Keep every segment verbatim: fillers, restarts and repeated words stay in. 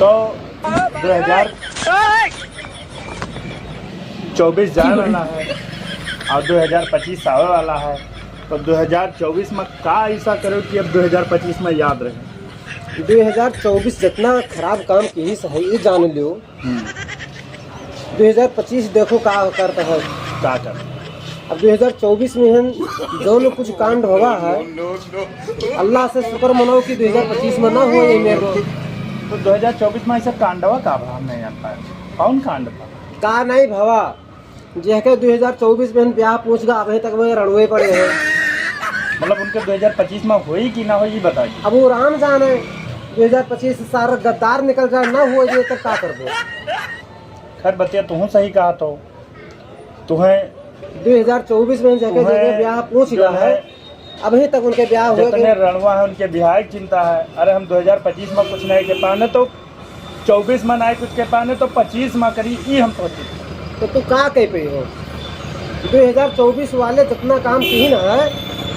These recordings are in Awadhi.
तो दो हजार चउबीस जाए वाला है और दो हजार पच्चीस आवे वाला है, तो दो हजार चउबीस में का ऐसा करो कि अब दो हजार पच्चीस में याद रहे? दो हजार चउबीस जितना खराब काम किहिस है, ये जान लियो। हम्म। दो हजार पच्चीस देखो का करता है। का करता है? अब दो हजार चउबीस में हम जौन कुछ कांड होवा है, अल्लाह से शुक्र मनाओ कि दो हजार पच्चीस में ना हो ये मेरे। तो दो हजार चउबीस में ऐसा कांडवा का भा, हम नहीं जानता है। कौन कांड था? का नहीं भवा, जेहके दो हजार चउबीस में हम ब्याह पूछ गा, अभी तक वही रड़ुए पड़े हैं। मतलब उनके दो हजार पच्चीस में होई कि ना होई, ये बताइए। अब वो राम जाने, दो हजार पच्चीस सारा गद्दार निकल जाए, ना हो ये तब का करबो? खैर बतिया, तुहूँ सही कहा तो। तुहें दो हजार चउबीस में जेहके तुम्हें जेहके ब्याह पूछ जो गा है, है, अभी तक उनके ब्याह हुए जितने के रड़ुआ है, उनके ब्याह की चिंता है। अरे, हम दो हजार पच्चीस में कुछ नहीं के पाने, तो चउबीस में नहीं कुछ के पाने, तो पच्चीस में करी, ई हम सोची। तो तू का कह पे हो? दो हजार चउबीस वाले जितना काम किहिन है,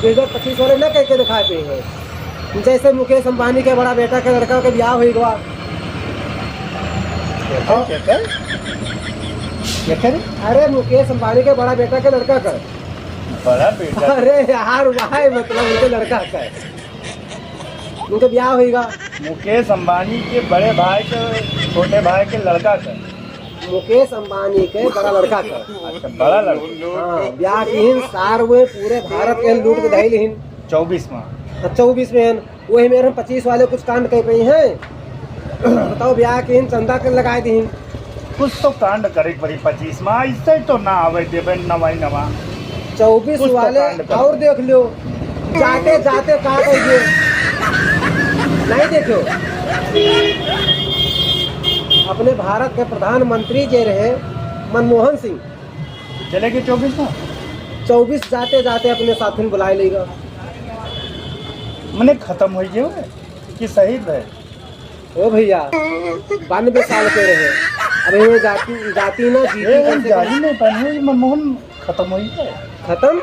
दो हजार पच्चीस वाले न कह के दिखाए पे हो। जैसे मुकेश अंबानी के बड़ा बेटा के लड़का के ब्याह हुई गवा। क्या, क्या, क्या? क्या कह रहे? अरे, मुकेश अंबानी के बड़ा बेटा के लड़का का। बड़ा बेटा? अरे यार, भाई, मतलब, उनके लड़का का है। उनके ब्याह होइगा। मुकेश अंबानी के बड़े भाई के छोटे भाई के लड़का का। मुकेश अंबानी के बड़ा लड़का का। अच्छा, बड़ा लड़का। हाँ, ब्याह किहिन, सार हुए, पूरे भारत के लूट के धइल हिन। चउबीस में। हाँ, चउबीस में। वही मेरे हम पच्चीस वाले कुछ कांड कह पई हैं। बताओ, ब्याह किहिन, चंदा के लगाए दिहिन। कुछ तो कांड करे के पड़ी पच्चीस में, ऐसे तो ना आवे देबे नवाई नवा। चउबीस कुछ तो वाले कांड करे। और देख लो, जाते जाते का कहिए, नहीं देखो, अपने भारत के प्रधानमंत्री जे रहे मनमोहन सिंह, चले गए चउबीस में? चउबीस जाते जाते अपने साथिन बुलाए लेगा। मने खत्म हो गए कि शहीद है? ओ भैया, बानबे साल के रहे, अभी वो जाति, जाति ना जीती ए, कम से कम। जाति नहीं पानी, मनमोहन खत्म हो गए। खत्म?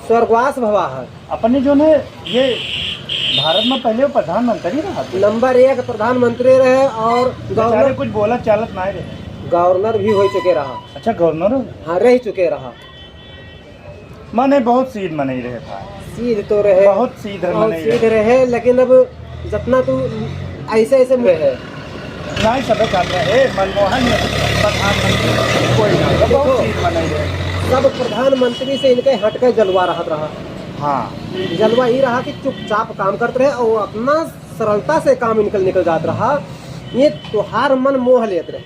स्वर्गवास भवा है। अपने जो है, ये भारत में पहले वो प्रधानमंत्री रहा था। नंबर एक प्रधानमंत्री रहे और बेचारे गवर्नर, कुछ बोलत चालत ना रहे। गवर्नर भी हो चुके रहा। अच्छा, गवर्नर हो? हाँ, रह चुके रहा। माने बहुत सीध मनई रहे था। सीध तो रहे। बहुत सीध बहुत मनई सीध रहे। रहे, लेकिन अब जितना तू ऐसे ऐसे रहे। नहीं, सबे जानते हैं, ए, मनमोहन प्रधानमंत्री कोई ना, तो बहुत देखो, सीध मनई रहे। सब प्रधानमंत्री से इनके हट के जलवा रहत रहा। हाँ। जलवा ही रहा कि चुपचाप काम करत रहे और अपना सरलता से काम इनके निकल जात रहा। ये तोहार मन मोह लेत रहे।